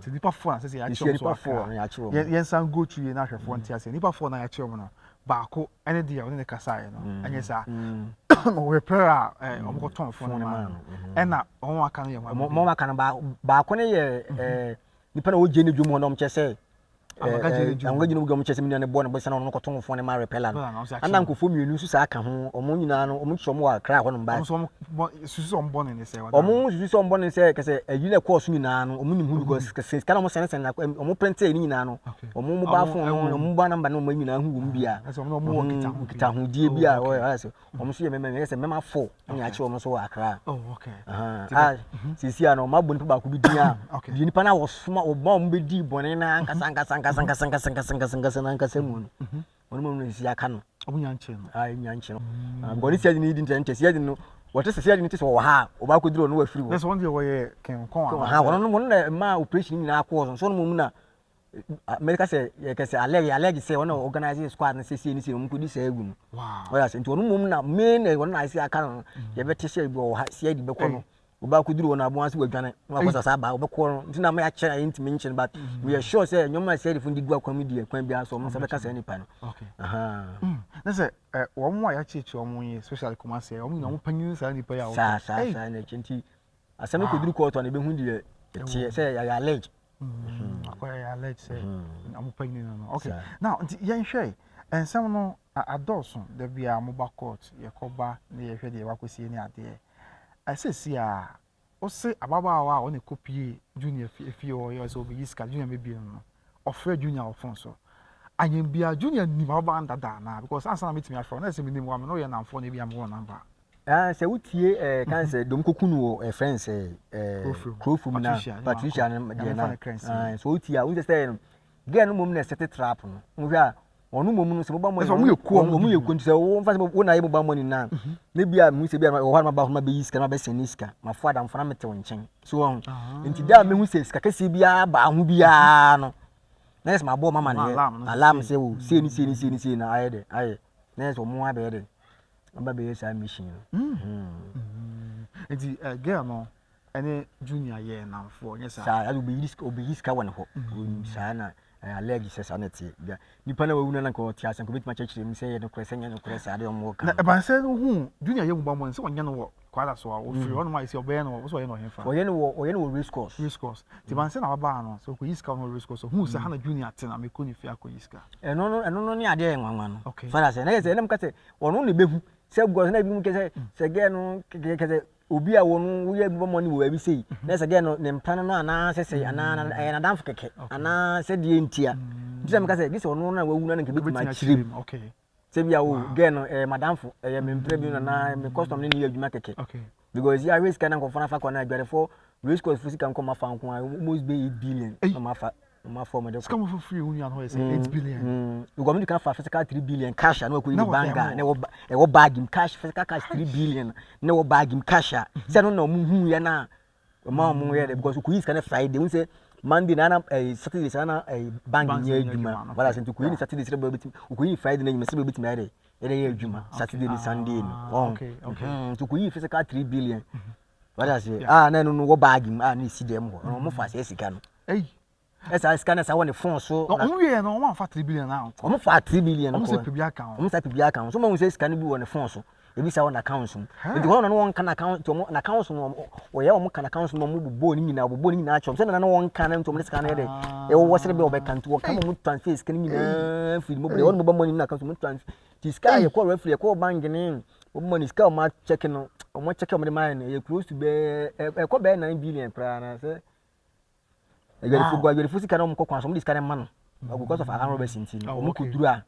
S2: Sɛ nipa fo a sɛ sɛ yɛakyerɛ wɔn so akra. Yɛn san go through yɛn ahwɛfoɔ nte aseɛ. Nipa fo na yɛakyerɛ wɔn no baako ɛne deɛ ɔne ne kasaeɛ no ɛnyɛ saa. Repair a wɔn kɔtɔn fo no ma no ɛna wɔn aka no yɛ
S1: wɔn. Wɔn aka no baako no yɛ nipa na ɔgye ne dwom hɔ na wɔn kyɛ sɛ
S2: Anwanga gye ne dwom.
S1: Anwanga gye ne dwom kyɛ sɛ me nua no bɔ ne bo sɛ na ɔno kɔtɔn fon no ma repeller no. Ɛna nkurɔfoɔ mmienu nso saa ka ho. Wɔn nyinaa no, wɔn kyerɛ wɔn wɔ Accra hɔnom ba.
S2: Wɔn nso wɔn bɔ susu sɛ wɔn bɔ ne ne sɛ.
S1: Wɔn susu sɛ wɔn bɔ ne sɛ kɛsɛ ayi na ɛkɔɔ so nyinaa no wɔn nim ho because kɛsɛ sika na wɔn sɛne sɛne na wɔn printe ne nyinaa no wɔn mobile phone no wɔn mobile number no wɔn nyinaa ho wɔn bi a.
S2: Ɛsɛ wɔn wɔ
S1: nkitahodie bi a wɔyɛ sɛ wɔn nso yɛ mmarima yɛ sɛ mmarima fo ɛna akyerɛ wɔn nso wɔ Accra.
S2: Oh, okay.
S1: A sisi a na wɔn abɔ nipa baako bi din a deɛ nipa no a wɔsoma wɔn a wɔn bɛdi bɔne na ankasa ankasa ankasa ankasa ankasa ankasa ankasa ankasa na ankasa mu no wɔn mu no sisi aka no.
S2: Wɔn nya nkyɛn
S1: no. A nya nkyɛn no. Because ne siadi no di nkyɛn nkyɛn siadi no wɔte sɛ siadi no te sɛ wɔwɔ ha a wɔba akɔduru ɔno wafiri hɔ.
S2: Nso wɔn deɛ wɔyɛ kɛnkɔn
S1: a. Ha wɔn no wɔn na mmaa operation nyinaa kɔɔ so nso wɔn mu na mɛka sɛ yɛkɛ sɛ alɛge alɛge sɛ ɔna organize squad no sɛsie ne sɛ ɔmo kɔdi saa agu no ɔyɛ asɛ nti ɔno mmom na main na ɔno na ayɛ sɛ aka no yɛbɛte sɛ ebi wɔ ha sɛ ɛde bɛkɔ no ɔba akɔduru hɔ no aboa sɛ wadwane na wakɔ sasa aba ɔbɛkɔ no nti na ama yɛakyɛ na yɛntumi nkyɛ no but we are sure sɛ nneɛma a sɛdifo de gu akwan mu deɛ kwan biara so ɔmo nsa bɛka saa nipa no
S2: ne sɛ wɔn a yɛakyerɛkyerɛ wɔn yi especially Kumasi wɔn nyinaa wɔn panyin saa nipa yi a
S1: saa saa saa na ɛkyɛ nti asɛm no kɔduru kɔɔtɔ no ɛbɛhu deɛ ɛteɛ sɛ yɛayɛ allege
S2: Akɔyɛ yɛ alleged sɛ ɔmo panyin no no. Okay. Now nti yɛnhwɛ nsɛm no adɔɔso da biara mo ba court yɛkɔ ba na yɛhwɛ deɛ wakɔsie ne adeɛ. Ɛsɛsi a wose ababaawa a ɔne kɔpie Junior fie hɔ yɛ sɛ ɔbɛyi sika Junior bɛbie no no ɔfrɛ Junior wɔ phone so. Anyɛ biara Junior nim ababaawa no dada anaa because ansa na metumi afrɛ wo na ɛsɛ menim wo a me ne wo yɛ nnamfoɔ na ebi a mewɔ number.
S1: Ah, sɛ wotie eh, kan sɛ dɔm koku no wɔ eh, friends eh, eh, kurofo mu na Patricia no deɛ na ah, sɛ wotie a wohu sɛ sɛ no girl no mmom na ɛsɛte trap no wohwɛ a. Ɔno mmom no sɛ mobile money
S2: Ɛsɛ ɔmo yɛ kuo a
S1: ɔmo
S2: ɔmo
S1: yɛ kuo nti sɛ wo mfa sɛ wo na ayɛ mobile money no a na bi a mehu sɛ bi a wɔ hɔ a na maba hɔ na mabɛyi sika na mabɛsɛn ne sika mafo adamfo na mete wo nkyɛn so wɔn nti da a mehu sɛ sika kɛseɛ biara baa ho biara no na yɛ sɛ mabɔ ɔmo amaneɛ
S2: Alarm no
S1: alarm
S2: sei.
S1: sɛ o sei ne sei ne sei ne sei na ayɛ dɛ ayɛ na yɛ sɛ ɔmo abɛyɛ dɛ aba bɛyɛ saa mission no.
S2: Nti girl no ɛne Junior yɛ nnamfoɔ nyɛ saa?
S1: Saa ɛna obeyi sika obeyi sika wɔ ne hɔ. Mm. Saa na ɛyɛ allege sɛ saa na ɛteɛ. Bia nipa na wawu no na nka ɔte ase nka obetumi akyerɛkyerɛ mu sɛ ɛyɛ nokorɛ sɛ ɛnyɛ nokorɛ saa deɛ wɔn ka
S2: Na
S1: no.
S2: ɛban sɛ wohu Junior yɛ mobile money sɛ ɔnyɛ no wɔ Kwada so a ofiri hɔnom a ɛsɛ ɔbɛyɛ no wɔ wosɛ ɔyɛ no wɔ hefa?
S1: Ɔyɛ no wɔ ɔyɛ no wɔ race course.
S2: Race course. Nti ɛban sɛ na wabaa no sɛ ɔkɔyi sika wɔ race course ohuu sɛ ha na Junior te na mekɔ ne fie akɔyi sika.
S1: Ɛno no ɛno no ne adeɛ a ɛyɛ nwanwa no.
S2: Okay.
S1: So ate aseɛ na yɛ sɛ ɛna mo ka sɛ ɔno na ebehu sɛ because na ebinom kɛ sɛ sɛ girl no kɛ kɛ sɛ Obi a wo no woyɛ adwuma ma no wɔ baabi sei, na sɛ gɛɛ no ne mpena no no anaa sɛ sɛi anaa na ɛyɛ n'adamfo kɛkɛ anaa sɛ deɛ ntia. Nti na meka sɛ gye sɛ ɔno na wawu no na nka bɛtumi akyerɛ mu. Sɛ bi a o gɛɛ no ɛyɛ m'adamfo, ɛyɛ me mpena bi no anaa me custom ne ne yɛ adwuma kɛkɛ. Because yi ahwɛ sika na nkurɔfoɔ no afa kɔ no adwarefoɔ race course fo sika nkɔ ma fa nko a almost bɛ 8 billion na ma fa. Ɔmo afa ɔmo de kɔ.
S2: Sika mo fo firi wo nua no hɔ yɛ sɛ 8 billion.
S1: Because ɔmo di kan fa physical 3 billion cash a na wakɔ yi ne bank a na ɛwɔ ɛwɔ bag mu cash physical cash 3 billion na ɛwɔ bag mu cash a sɛ no na ɔmo hu yɛ na ɔmo a ɔmo yɛ dɛ because okoyi sika no Friday n sɛ Monday na na ɛɛ Saturday saa na ɛɛ bank nyɛ adwuma wala sɛ nti okoyi ne Saturday sɛ bɛ bɛtumi okoyi ne Friday na adwuma sɛ bɛ bɛtumi ayɛ dɛ ɛdɛ yɛ adwuma Saturday ne Sunday no ɔn nti okoyi physical 3 billion wala sɛ a na ɛno no wɔ bag mu a na esi dɛm hɔ ɔmo fa sɛ sika no.
S2: Ei.
S1: Ɛsa sika no sa wɔ ne phone so.
S2: Na wɔn wieɛ no wɔn anfa 3 billion na ankɔ.
S1: Wɔn fa 3 billion
S2: kɔ. Wɔn sɛ pɛ bi aka ho.
S1: Wɔn sɛ pɛ bi aka ho. So wɔn sɛ sika no bi wɔ ne phone so. Ebi sa wɔ n'account mu. Nti hɔ na wɔn ka n'account nti wɔn n'account no wɔyɛ wɔn ka n'account no wɔn bobɔ ne nyinaa bobɔ ne nyinaa kyerɛ wɔn sɛ nana wɔn ka no nti wɔn de sika no yɛ dɛ. Ɛwɔ wɔ sɛ bɛ wɔbɛka nti wɔka wɔn transfer sika no nyinaa firi mobile wɔn mobile money na account wɔn transfer ti sika yɛ kɔ referee yɛ kɔ bank ne wɔn money sika wɔn akyɛke no wɔn akyɛke wɔn de maa yɛ no ɛyɛ close to bɛɛ ɛkɔ bɛɛ 9 billion koraa na sɛ. Adwadifo gu adwadifo sika na wɔn kɔ kwan so wɔn de sika no ma no because of armed robbery nti no wɔn kɔ duru a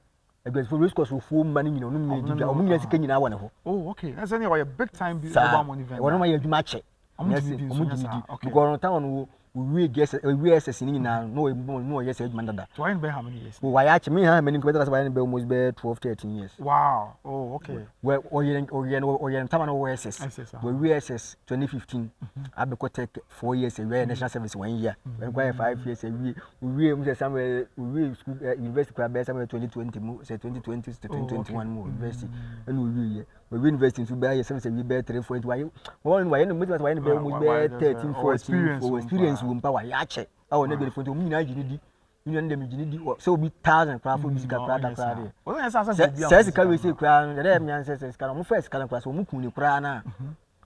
S1: adwadifo race course foɔ mma no nyina wɔn nyina di dwa wɔn nyina sika nyinaa wɔ ne hɔ.
S2: Oh okay ɛsɛ ne ɔyɛ big time bi
S1: mobile money vendor. Wɔn ayɛ adwuma akyɛ.
S2: Wɔn gye di
S1: wɔn gye di because ɔno town no owie gs owie ss ne nyinaa na ɔyɛ mobile money na ɔyɛ sɛ adwuma dada.
S2: So wayɛ no bɛyɛ how many years?
S1: Wayɛ akyɛ me ha many nkɔmɛtɛ sɛ wayɛ no bɛyɛ almost bɛyɛ 12 13 years.
S2: Wow oh okay.
S1: Wɛ ɔyɛ ɔyɛ no ɔyɛ no time na ɔwɔ SS.
S2: SS ah.
S1: Wɔwie SS 2015 abɛkɔ tech 4 years awie ayɛ national service 1 year. Wɔn kɔ ayɛ 5 years awie. Owie mu sɛ somewhere owie school eh, university kora bɛyɛ somewhere 2020 mu sɛ 2020 to 2021 mu university ɛna owie yɛ. Wɔwie university nso bɛyɛ service awie bɛyɛ 3 4 nti wayɛ wɔn wayɛ no mɛtumi sɛ wayɛ no bɛyɛ almost bɛyɛ 13 14 wɔ experience wɔ mpa wayɛ akyɛ. Ɛwɔ ne bɛrɛ fo nti wɔn nyinaa gye ne di. Me nua no deɛ megye no di wɔ sɛ obi thousand koraa fo obi sika koraa da koraa deɛ sɛ sɛ sika wei sei koraa no yɛdɛ mmea sɛ sɛ sika no wɔn fɛ sika no koraa sɛ wɔn kun ne koraa na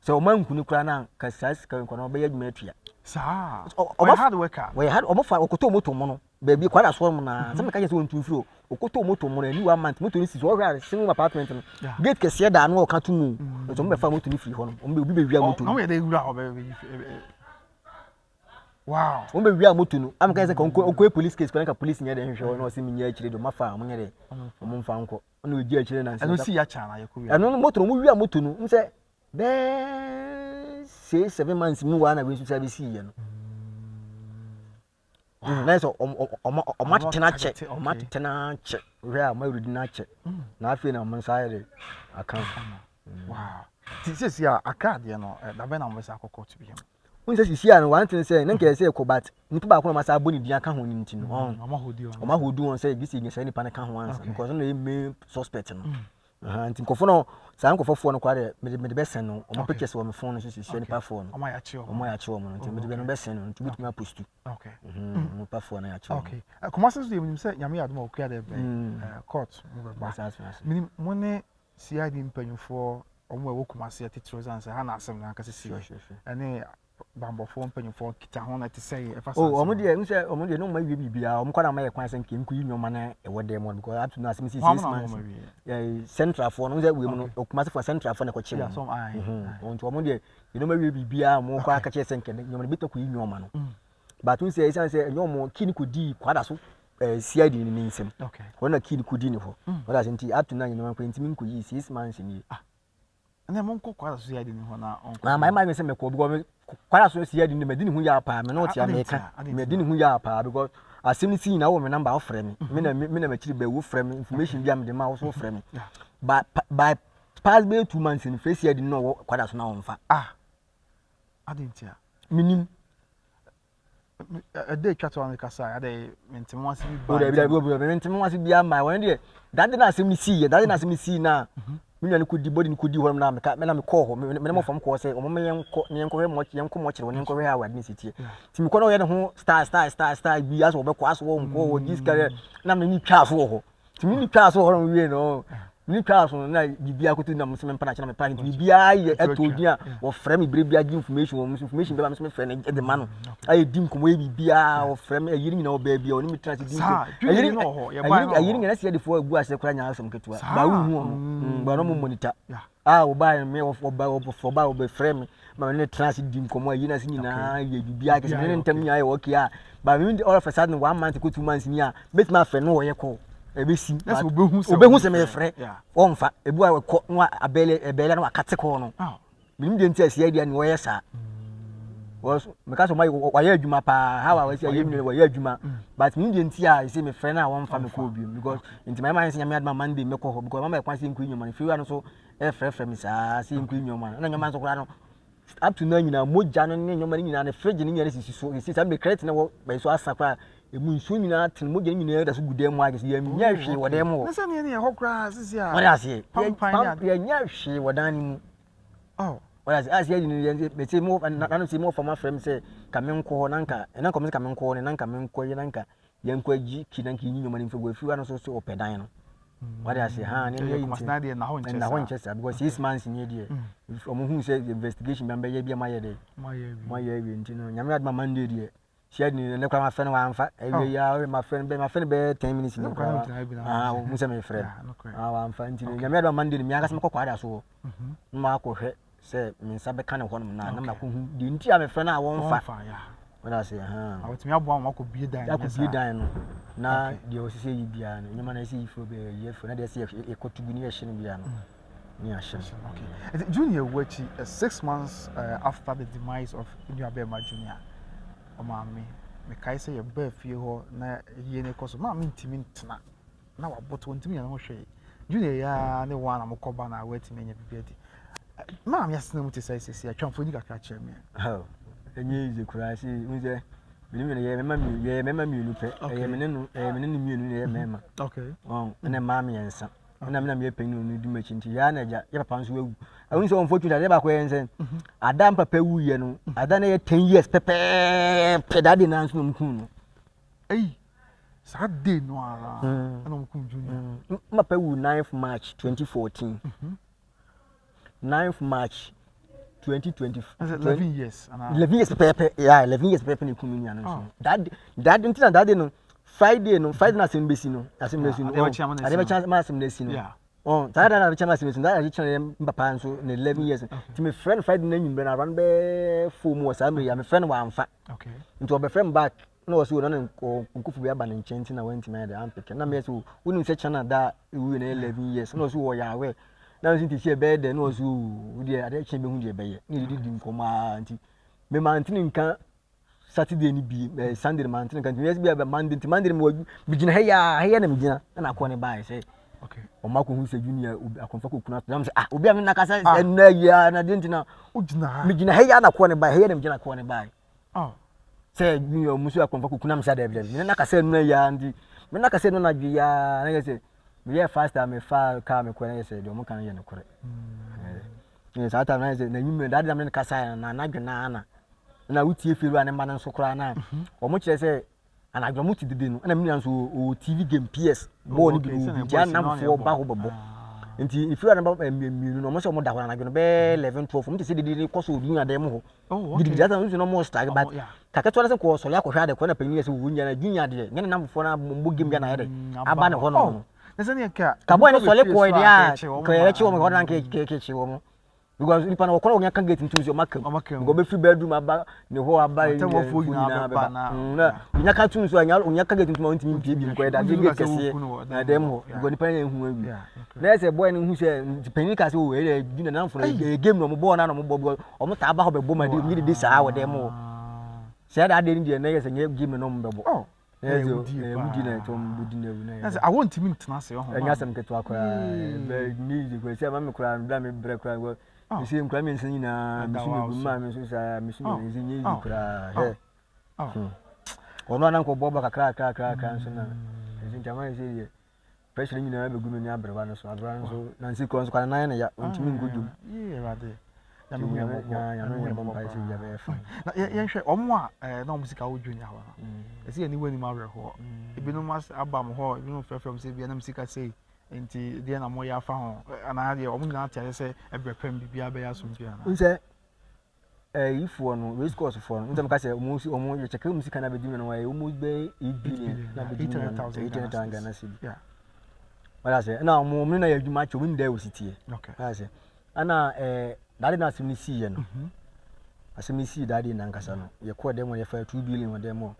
S1: sɛ wɔn anku ne koraa na ka saa sika wei koraa no wɔbɛyɛ adwuma atua.
S2: Saa ɔyɛ hard worker.
S1: Wɔyɛ hard wɔn fa ɔkɔtɔ moto mu no baabi kwada soɔ mu na sɛ meka kyerɛ sɛ wɔntu mfiri o ɔkɔtɔ moto mu no ani one month moto no si so ɔhwɛ a single apartment no gate kɛseɛ da ano ɔka to mu nti wɔn bɛfa moto no firi hɔ no wɔn bɛ obi bɛwia moto no.
S2: Wɔn yɛ dɛ wura hɔ bɛ Wow.
S1: Wɔn bɛ wia moto no. Am kan sɛ kɔ nkɔ police case kɔ nka police nyɛ dɛ nhwehwɛ wɔn na ɔsɛ mi nyɛ akyire do ma fa wɔn nyɛ dɛ wɔn mfa nkɔ. Ɔna ogye akyire na
S2: nsa. Ɛno si ya kya na yɛ kɔ wia.
S1: Ɛno no moto no wɔn wia moto no n sɛ bɛɛ six seven months mu wa na wei nso sɛ abɛsi yɛ no. Mm, na sɛ ɔmo ɔmo atete no akyɛ ɔmo atete no akyɛ hwɛ a ɔmo awuridi no akyɛ na afei na ɔmo nsa ayɛ de aka.
S2: Wow. Ti sisi a Accra deɛ no dabɛn na mo bɛ sa akɔ court bi mu.
S1: Wohu sɛ sisi a no one thing sɛ na nka ɛsɛ ɛkɔ but nipa baako na ɔmo asa abɔ ne din aka ho no nti no ɔn ɔmo ahodi wɔn sɛ gye sɛ yɛnya saa nipa no ka ho ansa because ɔno na ɛyɛ main suspect no mm. nti nkɔfo no saa nkɔfo foɔ no koraa deɛ mede mede bɛsɛn no ɔmo pictures wɔ me phone no so sisi nipa foɔ no
S2: ɔmo ayɛ akye
S1: ɔmo ayɛ akye ɔmo no nti mede bɛ no bɛsɛn no nti wobɛtumi apostu nipa foɔ no ayɛ akye
S2: ɔmo. Kumasi nso deɛ menim sɛ nyame yɛ adom a okua deɛ bɛn court mo bɛba menim mo ne CID mpanyinfoɔ wɔn a ɛwɔ Kumasi atitiriw ɛsiane sɛ ha na asɛm no ankasa si ɛne banbɔfoɔ mpanyinfoɔ nkitaho na ɛte sɛ yɛ ɛfa saa
S1: Oh, wɔn deɛ n sɛ wɔn deɛ ne wɔn awie biribiara wɔn kɔ na wɔayɛ kwan sɛ nka nkoyi nneɛma na ɛwɔ dan mu because up to now asɛm si six months ɛɛ centralfoɔ no n sɛ wei mu no Kumasifoɔ centralfoɔ na ɛkɔkye wɔn wɔn nti wɔn deɛ nneɛma awie biribiara wɔn kɔ akakyɛ sɛ nka nneɛma no bi tɔ kɔyi nneɛma no but n sɛ ɛsiane sɛ ɛnyɛ wɔn kii no kɔdii kwada so ɛɛ CID ne ne nsam wɔn na kii no kɔdii ne hɔ wɔn ase nti up to now nneɛma kɔ ntumi nkɔyi six months nie.
S2: Ah. Ɛnna mo nkɔ kwada so CID ne hɔ na ɔnkɔ.
S1: Na maa maa mi sɛ mɛkɔ because kwada so CID ne mɛ di ne ho yia paa mɛ n'o tia mɛ ka mɛ di ne ho yia paa because Asɛm no si nyinaa wowɔ me number a wofrɛ me. Me na me na m'akyiri baawu wofrɛ me information bi a mede ma wo so wofrɛ me. Ba by past bɛyɛ 2 months no frɛ CID no na ɔwɔ kwada so na ɔmfa.
S2: Ah. Adɛn ntia?
S1: Menim.
S2: Ɛda atwa to a mekasa a adɛ mente mo ase bi
S1: ba. Dabi dabi dabi mente mo ase bi ama wɔn deɛ dade na asɛm no sii yɛ dade na asɛm no sii na me nua no kɔdi bɔdi no kɔdi hɔ na meka me na mekɔɔ hɔ me ne mo fam kɔɔ sɛ wɔn yɛn kɔ ne yɛn kɔhwɛ mɔ yɛn kɔ mɔkyerɛ wɔn yɛn kɔhwɛ ha wɔ ade ne si teɛ ti mekɔ na ɔyɛ ne ho star star star star bi asɛ wɔbɛkɔ asɛ wɔn kɔ wɔ gyi sika na me ne twaa so wɔ hɔ nti me ne twaa so wɔ hɔ no wie no me ne twaa so no na biribi akoto na mo sɛ mempana kyɛ na mepana nti biribiara yɛ ɛtɔ din a wɔfrɛ me berɛ bi agye information wɔ mo so information bɛba me so mefrɛ no de ma no ayɛ di nkɔmmɔ yɛ biribiara wɔfrɛ me ayiri nyina wɔ baabi a ɔne me tena ase di nkɔmmɔ ayiri ayiri nyina sɛ yɛdefoɔ agu aseɛ koraa nyɛ asɛm ketewa baa wohu ɔno baa no mo monitor a wɔbaeɛ no me wɔba wɔba wɔbɛfrɛ me ma me ne tena ase di nkɔmmɔ ayi no ase nyinaa yɛ biribiara kɛsɛ me ne ntam nyinaa yɛ okay a ba me all of a sudden 1 month kɔ 2 months ni a mɛtumi afrɛ no wɔyɛ kɔ ɛbɛsi obehu sɛ meyɛfrɛ wɔmfa ebi a wɔkɔ na abɛɛlɛ ɛbɛɛlɛ na wakate kɔɔ no menim deɛ nti a ɛsi adeɛ ne wɔyɛ saa meka sɛ wɔayɛ adwuma paa how a wɔasi ayɛ mu wɔyɛ adwuma but menim deɛ nti a ɛsɛ mefrɛ no a wɔmfa me kɔɔ biom because nti mayɛ mayɛ sɛ Nyame adoma Monday mɛkɔ hɔ because mama ɛkwan sɛ nkɔ nnwuma no firi no so ɛfrɛfrɛ me saa sɛ nkɔ nnwuma no na nnwuma nso koraa no up to now nyinaa mogya no ne nnwuma no nyinaa ne fridge no nyinaa sisi so ɛsi saa mekret na wɔ bɛyi so asa koraa ɛmu nsuo nyinaa tene mogya no nyinaa da so gu dan mu agye sɛ yɛnyɛ hwee wɔ dan mu hɔ wɔde aseɛ yɛnyɛ hwee wɔ dan no mu wɔde aseɛ ase yɛ yɛn mɛsɛ mo nanu sɛ mo fam afrɛ mi sɛ ka me nkɔ hɔ nanka ɛna nkɔm sɛ ka me nkɔ hɔ ne nanka me nkɔ yɛ nanka yɛn nkɔ agyi ki nanka yɛnyi nneɛma no mfiri hɔ efiri hɔ no so sɛ ɔpɛ dan no wɔde aseɛ ha ne ne yɛ nti ɛna hɔ nkyɛ saa because 6 months nie deɛ ɔmo hu sɛ investigation bi bɛyɛ bi a mo ayɛ dɛ mo ayɛ awie nti no Nyame adoma Monday deɛ hyia ni ne kora mafrɛ no wamfa ɛwie yi a mafrɛ no bɛ mafrɛ no bɛyɛ 10 minutes ne kora ah mo sɛ mefrɛ no ah wamfa nti no Nyame adoma Monday no mi ankasa mekɔ kwada so hɔ na makɔhwɛ sɛ me nsa bɛka ne hɔnom na na makɔhu deɛ nti a mefrɛ no a wɔmfa wɔde ase ha
S2: wɔtumi aboa wɔn akɔbie dan
S1: no akɔbie dan no na deɛ ɔsɛ sɛ yi biara no nneɛma na ɛsɛ yi firi bɛyɛ yi afiri na deɛ ɛsɛ yɛkɔto gu ne yɛhye no biara no ne yɛahyɛ no.
S2: Okay. Junior wu akyi 6 months after the demise of nuabɛrima Junior, ɔmaame mekae sɛ yɛbaa fie hɔ na yie no kɔ so maame ntumi ntena na waboto ntumi yɛ ne ho hwee. Junior yi ara ne wɔn a na mokɔba na watumi anya biribi adi. Maame asena mu te sɛ sisi atwa mfoni kakra kyerɛ me.
S1: Ɛnyɛ easy koraa sɛ n sɛ mene mene yɛ mmarima mmienu yɛ mmarima mmienu pɛ ɛyɛ mene no ɛyɛ mene no mmienu na ɛyɛ mmarima ɛna mmaa mmiɛnsa ɛna mena meyɛ panyin ɔno di m'akyi nti yɛa na agya yɛ papa nso awu ɛhu sɛ unfortunately adeɛ baako yɛ nsɛ ada mpapa wu yɛ no ada no yɛ 10 years pɛpɛɛpɛ that day na nso na ɔmo kum no.
S2: Eyi saa day no ara ɛna ɔmo kum Junior.
S1: Mpapa wu 9th March 2014. 9th March 2020.
S2: 11 years.
S1: 11 years pɛpɛɛpɛ, yeah, 11 years pɛpɛɛpɛ na ekum mi nua no nso. That that nti na that day no, Friday no, Friday na asɛm besi no, asɛm besi no, adeɛ bɛkyɛn ama asɛm na esi no. Ɔn saa da na adeɛ bɛkyɛn ama asɛm esi no, that adeɛ kyɛn yɛ papa nso na 11 years. Nti mi frɛ no Friday na enyimrɛ na around bɛɛ 4 mu wɔ saa mmiri ya mi frɛ no wamfa. Nti ɔbɛfrɛ mi back na ɔsɛ o na ne nkofo bi aba ne nkyɛn nti na wantumi ayɛ dɛ ampeke na meyɛ sɛ o wonim sɛ kyɛn na da ewu na 11 years na ɔsɛ wɔyɛ awɛ na nso nti sɛ ɛbɛyɛ dɛ na ɔsɛ o deɛ adeɛ kyɛn bɛhu deɛ ɛbɛyɛ na yɛdidi di nkɔmmɔ ara nti memantene nka Saturday ni bi Sunday no mantene nka nti meyɛ sɛ bi a Monday nti Monday no mewɔ megyina ha yi a ha yi a na megyina na akɔ ne baeɛ sɛ ɔmo akɔhu sɛ Junior akɔmfa kɔkunu ato na sɛ ah obi a me nakasa ɛnna yi a na deɛ nti na megyina ha yi a na akɔ ne baeɛ ha yi a na megyina akɔ ne baeɛ sɛ Junior ɔmo so akɔmfa kɔkunu am sɛ dɛbi dɛbi me nakasa ɛnna yi a nti me nakasa ɛnna anadwo yi a na yɛ sɛ meyɛ fast a mefa kaa mekɔ na yɛ sɛ deɛ ɔmo ka no yɛ nokorɛ mm. Saa time na yɛ sɛ n'anwummerɛ daade na me ne kasa na anadwo naa na na wotie fie wura ne mma no nso koraa na wɔn kyerɛ sɛ anadwo wɔn ti dede no ɛna me nua nso ɔwɔ TV game PS bɔɔl no bi wɔ bi nti anamfoɔ ba hɔ bɛbɔ nti efie wura ne ba mmienu no wɔn sɛ wɔn da hɔ anadwo no bɛyɛ 11, 12 wɔn ti sɛ dede kɔ so odi adan mu hɔ gidigidi asa nso na wɔn strike but kaketewa no sɛ kɔ sɔre akɔhwɛ ade kɔ na panyin yɛ sɛ wɔn nyina Junior deɛ nyɛ ne namfoɔ na mbɔ game bi na ayɛ dɛ aba ne hɔ no kabɔ ne sɔre kɔɔ deɛ a kɛyɛ kye wɔn hɔ na nkɛ kye wɔn because nipa na wɔkɔ na wɔn aka gate ntum sɛ ɔmo aka mu because ɔbɛfiri bedroom aba ne hɔ aba
S2: Ɔtɛmɔfoɔ nyinaa
S1: bɛba na onya ka tum so a onya ka gate ntum a ɔntumi mpie bi nkɔ ɛda gate kɛseɛ na dɛm hɔ because nipa na ehu awie na ɛsɛ boy no hu sɛ panyin ka sɛ o ɛyɛ gyina nanfo no ɛyɛ game na ɔmo bɔɔ na ɔmo bɔ because ɔmo taa ba hɔ bɛbɔ ma de ɔmo dede saa wɔ dɛm hɔ sɛ ɛda adeɛ no deɛ na yɛ sɛ nyɛ game na ɔmo bɛbɔ.
S2: Ɛyɛ wudie
S1: paa. Ɛyɛ wudie na ɛtɔ mu budi na ewu na
S2: yɛ. Ɛsɛ awo ntumi ntena ase ɔho.
S1: Ɛnyɛ asɛm ketewa koraa. Ɛbɛ ni yi koraa sɛ ɛma mi koraa bla mi brɛ koraa wɔ. Ɛsɛ nkura mi nsa nyinaa mi su mi gu maa mi nso saa mi su mi nsa nyɛ yi koraa hɛ. Ɔno anan kɔ bɔ ba kakra kakra kakra nso na ɛsɛ nti ama yɛ sɛ yɛ. Pressure no nyinaa bɛgu me ne aberewa no so. Aberewa no nso, nansi korɔ nso kwa ne nan ne ya, ɔntumi nkɔ dwom.
S2: Yee Awurade,
S1: Nyame hu yɛn mmɔbɔ. Nyame hu yɛn mmɔbɔ mpae sɛ biribiara bɛyɛ fine.
S2: Na yɛnhwɛ wɔn a eh, na wɔn sika wɔ junior hɔ no. Ɛsɛ yɛn aniwa anim awerɛhoɔ. Ebinom aba mo hɔ, ebinom frɛfrɛ mo sɛ ebia na me sika sei, nti deɛ na moyɛ afa ho. Anaa deɛ wɔn nyinaa te aseɛ sɛ ɛbrɛ pɛm biribiara bɛyɛ asomdwoeɛ anaa?
S1: Wohu sɛ ɛyifoɔ no race course foɔ no ntɛm ka sɛ wɔn si wɔn yɛ kyɛkɛ wɔn sika na abɛdi mu no wɔyɛ wɔn bɛyɛ 8 billion na abɛdi mu no 800,000 Ghana cedi wɔde ase ɛna wɔn wɔn na yɛ adwuma akyɛ wɔn da wɔ si tie wɔde ase ɛna daade na asɛm no si yɛ no mhm. asɛm no si daade na nkasa no yɛ kɔɔ dɛm yɛ fa 2 billion wɔ dɛm hɔ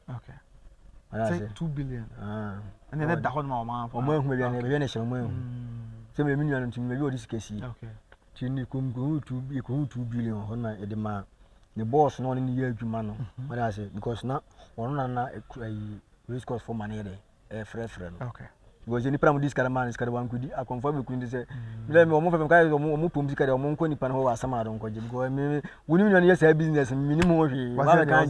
S2: wɔde ase 2 billion ɛna ɛna da hɔ no ma
S1: wɔn wɔn ahu baabi a baabi a na ɛhyɛ wɔn ahu sɛ mɛ mi nua no ntumi baabi a wɔde sika sie. Nti no yɛkɔhuu two yɛkɔhuu 2 billion wɔ hɔ na yɛde maa ne boss na ɔne no yɛ adwuma no mhm. wɔde ase because na ɔno na na ayi race course fo ma no yɛ dɛ ɛfrɛfrɛ no
S2: okay
S1: because nipa na mo di sika no maa no sika no wankɔdi akɔmfo abɛku nti sɛ mm. mi wɔn fɛfɛ kae wɔn wɔn pom sika deɛ wɔn nkɔ nipa no hɔ wɔ asɛm ado nkɔgye because mi wo ne nua no yɛ saa business mi nim ho hwee
S2: wɔn abɛka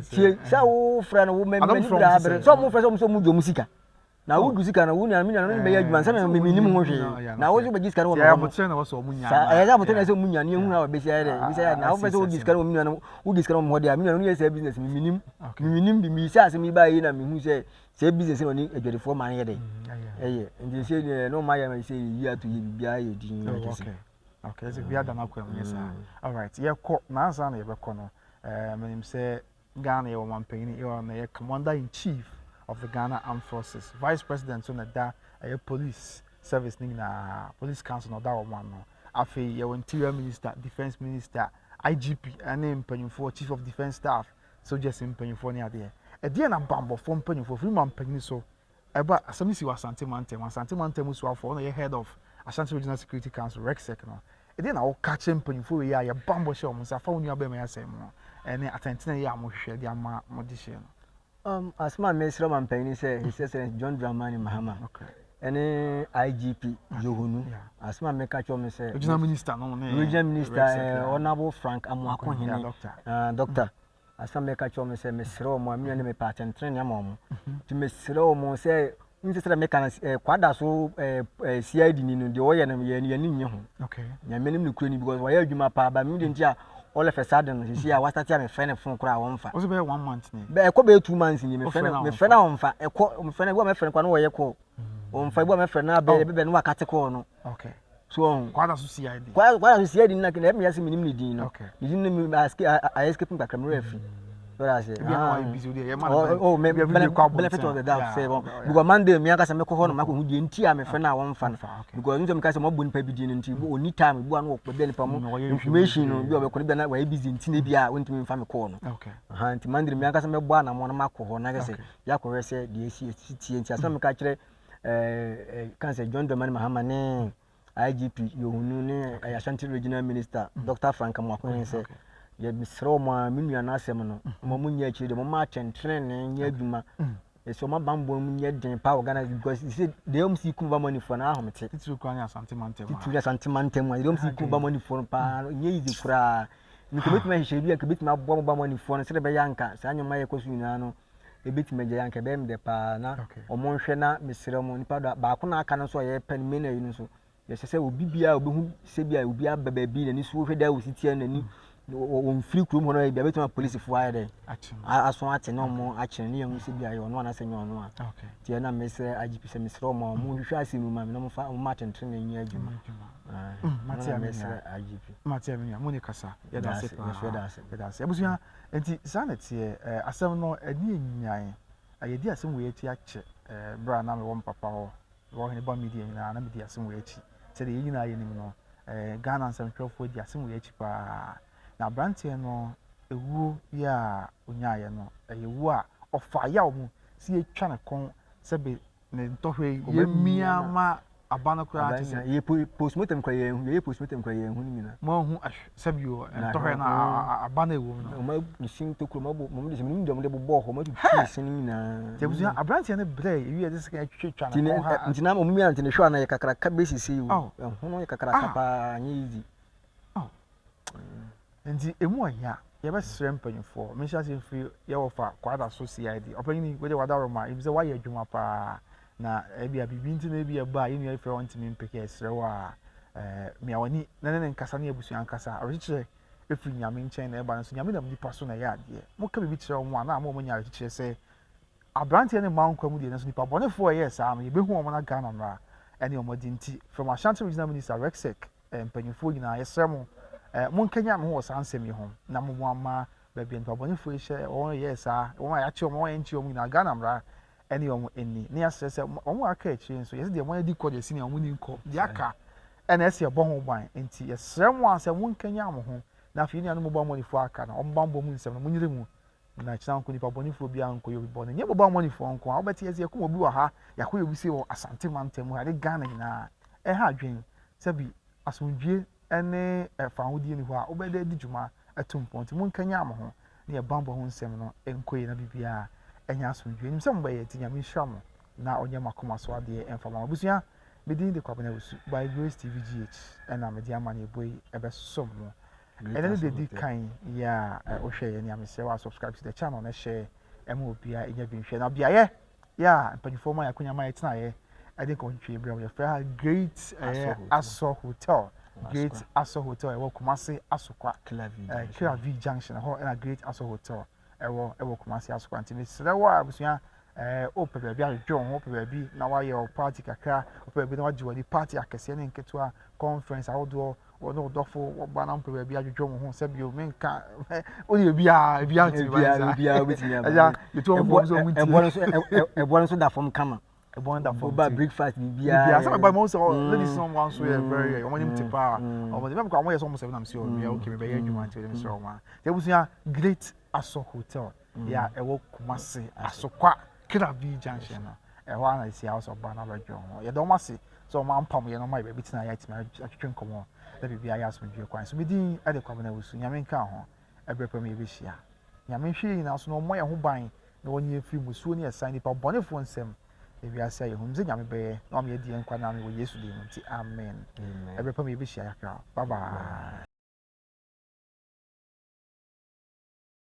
S1: tie sɛ wo frɛ no wo mɛ mɛ ni bira abere sɛ wɔn frɛ sɛ wɔn sɛ wɔn gye wɔn sika Na wo du sika no, wo nua, me nua no ne bɛyɛ adwuma nsɛ me me nim ho hwee. Na wo nso bɛgye sika no wɔ me hɔ no. Saa ɛyɛ sɛ abotire na ɛsɛ ɔmo nya ne ehunu a ɔbɛsi ayɛ dɛ ebisi ayɛ na wofɛ sɛ wogye sika no wɔ me nua no wogye sika no wɔ me hɔ deɛ a me nua no yɛ saa business me menim me menim bi me sɛ asɛm yi baa yi na mehu sɛ sɛ business na ɔne adwadifoɔ ma no yɛ dɛ ɛyɛ nti sɛ deɛ na ɔma yɛ ma sɛ yɛyi ato yɛ biribiara yɛ din
S2: kyɛ sɛ. Okay, ɛsɛ bi ada n'akwan mu nyɛ saa. Alright, yɛkɔ na ansa na yɛbɛkɔ no, ɛɛ menim sɛ Ghana yɛwɔ ɔmanpanyin, yɛwɔ na ɛyɛ Commander in Chief of the Ghana Armed Forces, Vice President nso na ɛda ɛyɛ Police Service no nyinaa, Police Council na ɔda wɔn ano. Afei yɛwɔ Interior Minister, Defence Minister, IGP ɛne mpanyinfoɔ, Chief of Defence Staff, Soldiers mpanyinfoɔ ne adeɛ. Ɛdeɛn na banbɔfoɔ mpanyinfoɔ firi manpanyin so Ɛba asɛm no si wɔ Asante mantam. Asante mantam mu soafoɔ, ɔno na ɔyɛ head of Ashanti Regional Security Council, REGSEC, no. Ɛdeɛn na woka kyerɛ mpanyinfoɔ wei a yɛ bammɔ hyɛ wɔn nsa fa wo nua bɛrima yi asɛm ho ɛne atɛntenenee a mohwehwɛ de ama mo dehyeɛ
S1: no? Asɛm a mesrɛ ɔmanpanyin ne sɛ His Excellency John Dramani Mahama ɛne IGP Yohunu, asɛm a meka kyerɛ wɔn ne sɛ
S2: Regional Minister no ne
S1: Regional Minister Honourable Frank Amoakohene, Doctor. Asɛm a meka kyerɛ wɔn sɛ mesrɛ wɔn a me nua ne mepɛ atɛntrenee ama wɔn. Nti mesrɛ wɔn sɛ n sɛ sɛdeɛ meka no eh, kwada so eh, eh, CID ni no deɛ ɔyɛ no yɛn yɛn ani nnye ho.
S2: Okay.
S1: Nyame anim nokorɛ ni because wɔyɛ adwuma paa ba me deɛ nti a all of a sudden no sisi a wasate a mefrɛ ne phone koraa a wɔmfa.
S2: Wo sɛ bɛyɛ one month ni.
S1: Bɛ ɛkɔ bɛyɛ 2 months ni mefrɛ no mefrɛ no a wɔmfa ɛkɔ mefrɛ no ebi a mɛfrɛ no koraa na wɔyɛ call. Wɔmfa ebi a mɛfrɛ no abɛ ɛbɛbɛ no wakate call no.
S2: Okay.
S1: So ɔho.
S2: Kwada so CID.
S1: Kwada kwada so CID na na ɛmi ase minim ne din no.
S2: Okay.
S1: Ne din no mi ayɛ escape kakra mi rɛ fi. So that's it.
S2: Ebi ah. ayɛ busy odi ɛyɛ man.
S1: Oh, oh, me benefit of the doubt say bon. Because Monday mi ankasa me kɔ hɔ no makɔ hu deɛ nti a me frɛ na wɔn fa no. Because nso mi ka sɛ mo abɔ nipa bi din no nti oni time bi ano wɔ baabi a nipa mo information no bi a ɔbɛkɔ no bi a na wɔayɛ busy nti na bi a wɔntumi nfa me kɔɔ no.
S2: Okay.
S1: Aha nti Monday mi ankasa mɛbɔ anamɔ na makɔ hɔ na kɛsɛ yɛakɔhwɛ sɛ deɛ esi esi tie nti asɛm mi ka kyerɛ ɛɛ kan sɛ John Dramani Mahama ne IGP Yohunu ne ɛyɛ Ashanti Regional Minister mm. Dr. Frank Amoakohene sɛ yɛsrɛ wɔn a me nua no asɛm no ma wɔn nyɛ akyire deɛ wɔn ma atɛntrenee nyɛ adwuma mm. ɛsɛ wɔn abanbɔ mu nyɛ den paa wɔ Ghana because sɛ deɛ wɔn si kum bamanifoɔ no ahomete
S2: titiri kura ne Asante mantam
S1: titiri Asante mantam a deɛ wɔn si kum bamanifoɔ no paa no nyɛ easy koraa nka betumi ahyehyɛ bi a nka betumi aboa mo bamanifoɔ no sɛdeɛ ɛbɛyɛ anka saa nneɛma yɛ kɔ so nyinaa no Ebetumi agyae anka ɛbɛyɛ me dɛ paa na wɔn nhwɛ na mesrɛ mo nipa da baako na aka no nso a yɛpɛ no mena yi no nso yɛsɛ sɛ obi biara obehu sɛ bi a obi aba baabi n'ani so hwɛ dɛ osi tia n'ani wɔn firi kurom hɔ no bi a betumi apolisifoɔ ayɛ dɛ aso ate na wɔn akyerɛ ne yɛn ho sɛ bi a yɛ ɔno anaasɛ nyɛ ɔno a nti ɛna mesrɛ IGP sɛ mesrɛ wɔn a wɔn nhwehwɛ asɛm mu ma me na wɔn fa wɔn ma atɛntɛn na nyɛ adwuma
S2: mate
S1: a mesrɛ IGP
S2: mate a menua mo ne kasa yɛda ase paa yɛda ase abusua Enti saa na ɛteɛ. Ɛɛ, asɛm no, ani nnyae. Yɛadi asɛm wei akyi akyɛ. Ɛɛ, berɛ a na mewɔ me papa hɔ, mewɔ Ɔhene Ba Media nyinaa, na medi asɛm wei akyi. Sɛdeɛ yɛn nyinaa yɛnim no, ɛɛ, Ghana nsɛmtwerɛfoɔ adi asɛm wei akyi pa ara. Na aberanteɛ no, ɛwuo yi a ɔnyaeɛ no, ɛyɛ wuo a ɔfaa yaw mu sɛ yɛtwa ne kɔn sɛbe ne ntɔhwɛ yi, yɛmia ma. Aba no koraa
S1: Aba
S2: kyerɛ sɛ.
S1: nyinaa yɛ postmortem koraa yɛn yɛyɛ postmortem koraa yɛn hu ne nyinaa.
S2: Mo ahu sɛbi o ntɔhwɛ na aba no ɛwɔ mu no.
S1: Wɔn agu sin tokuro wɔn abɔ wɔn de sɛ menim deɛ wɔn de bobɔɔ hɔ wɔn atutu sin no nyinaa.
S2: Nti abusua aberanteɛ no brɛ ewi yɛde sika atwitwa ne kɔn ha.
S1: Nti na wɔn mia nti ne hwɛ a na yɛ kakraka bɛsisi o ɛho no yɛ kakraka paa nyɛ easy.
S2: Nti emu ɔya, yɛbɛsrɛ mpanyinfoɔ, menhyɛ aseɛ mfiri yɛ wɔfa Kwadaso CID, ɔpanyini wei deɛ wadaworoma, yɛnim sɛ woayɛ adwuma paa, na ebia biribi nti na ebia ɛba a yɛn nua yi frɛ ɔntumi mpeke, yɛsrɛ wo a eh, mia w'ani na ne ne nkasa ne abusua nkasa, awerɛkyekyerɛ ɛfiri Nyame nkyɛn na ɛba, nanso Nyame nam nipa so na ɛyɛ adeɛ, moka biribi kyerɛ wɔn a na ama wɔn anya awerɛkyekyerɛ sɛ aberanteɛ no mma nkwa mu deɛ, nanso nipa bɔnefoɔ a ɛyɛɛ saa no yɛbɛhu wɔn na Ghana mmara ɛne wɔn adi nti, from Ashanti Regional Minister, REGSEC, Mpanyimfoɔ nyinaa, yɛsrɛ mo, monkanyan mo ho wɔ saa nsɛm yi ho, na mommoa mma baabi a nnipa bɔnefoɔ yi hyɛ wɔn yɛɛ saa, wɔn a yɛakye wɔn, wɔn a yɛnkyee wɔn nyinaa, Ghana mmara ne wɔn nni. Na yɛasrɛ sɛ wɔn a aka akyire nso, yɛse deɛ wɔadi kɔ deɛ senior wɔn ni nkɔ, deɛ aka ɛna ɛsɛ yɛbɔ ho ban. Enti yɛsrɛ mo a sɛ monkanyan mo ho, na afei yɛn nuanom mobɔmmɔnefoɔ a aka no, wɔn bammɔ mu nsɛm no, monyere mu Na kyena nko nipa bɔnefoɔ biara nkɔyɛ obi bɔne. Nyɛ bɔbɔnefoɔ nko ara. Wobɛte yɛse yɛkum obi wɔ ha, yɛakɔyɛ obi sei wɔ Asante mantam mu ha ne Ghana nyinaa. Ɛha adwene. Sɛbi asomdwie ne fawohodie nni hɔ a, wobɛyɛ dɛ adi dwuma atu mpɔn. Nti monkanyan mo ho na yɛn bammɔ ho nsɛm no nkɔ yie na biribiara nyɛ asomdwie. Nim sɛ mobɛyɛ nti Nyame nhyira mo na ɔnyɛ mo akoma so adeɛ mfa ma mo. Abusua, me din de Kwabena Owusu, by Grace TV GH ɛna mede amanneɛbɔ yi ɛbɛsom mo. Ɛnɛ ne deɛ di kan yi a wohwɛ yɛn a mesrɛ wo a subscribe to the channel na share ɛma obiara ɛnya bi nhwɛ. Na beaeɛ yɛ a mpanyinfoɔ ma yɛ akonya ma yɛtenaeɛ ɛde nkɔmɔtwitwi brɛ mo, yɛfrɛ ha Great ɛyɛ Asɔ Hotel. Great Asɔ Hotel ɛwɔ Kumasi Asokwa, Kira V Junction ɛhɔ ɛna Great Asɔ Hotel ɛwɔ ɛwɔ Kumasi Asokwa. Nti mesrɛ wo a abusua ɛɛ wopɛ baabi adwedwe wo ho, wopɛ baabi na wayɛ wo party kakra, wopɛ baabi na wagye w'ani, party akɛseɛ ne nketewa, conference ahodoɔ, wo ne wo dɔfo wɔba na wopɛ baabi adwedwe wo ho sɛ bio menka wode ebiaa ebiaa ntumi ba nsa
S1: ebiaa wobɛtumi aba
S2: ɛgya yɛtu wɔn fam sɛ wɔn ntie
S1: ɛboɔ no nso ɛboɔ no nso da fam kama
S2: ɛboɔ no da fam
S1: woba breakfast biribiaa
S2: biribiaa sɛ meba mo sɛ ladies no wɔn nso yɛ very wɔn anim te paa wɔn de mɛmkɔ wɔn yɛ sɛ wɔn sɛ nam si wɔn bia okay mebɛyɛ adwuma nti wɔde mesrɛ wɔn a abusua Great Asɔ Hotel yɛ a ɛwɔ Kumasi Asokwa Krabi Junction no, ɛhɔ ara na ɛsi a ɔsɛ ɔba na abɛdwe ho. Yɛda wɔn ase sɛ wɔn ampam yɛn na wɔn ayɛ baabi tena yɛatumi atwetwe nkɔmmɔ na biribi ayɛ asomdwoe kwan so. Me din de Kwabena Owusu. Nyame nka ho. Ɛberɛ pa mu yɛbɛhyia. Nyame nhwɛ yɛn nyinaa so na ɔmmɔ yɛn ho ban na ɔnyi yɛn mfiri mmusuo ne asiane nnipa bɔnefoɔ nsam na wiase a yɛhu. Nim sɛ Nyame bɛyɛ na wama yɛadi yɛn nkwa nna ano wɔ Yesu din mu nti, amen. Ɛberɛ pa mu yɛbɛhyia kakra. Bye bye.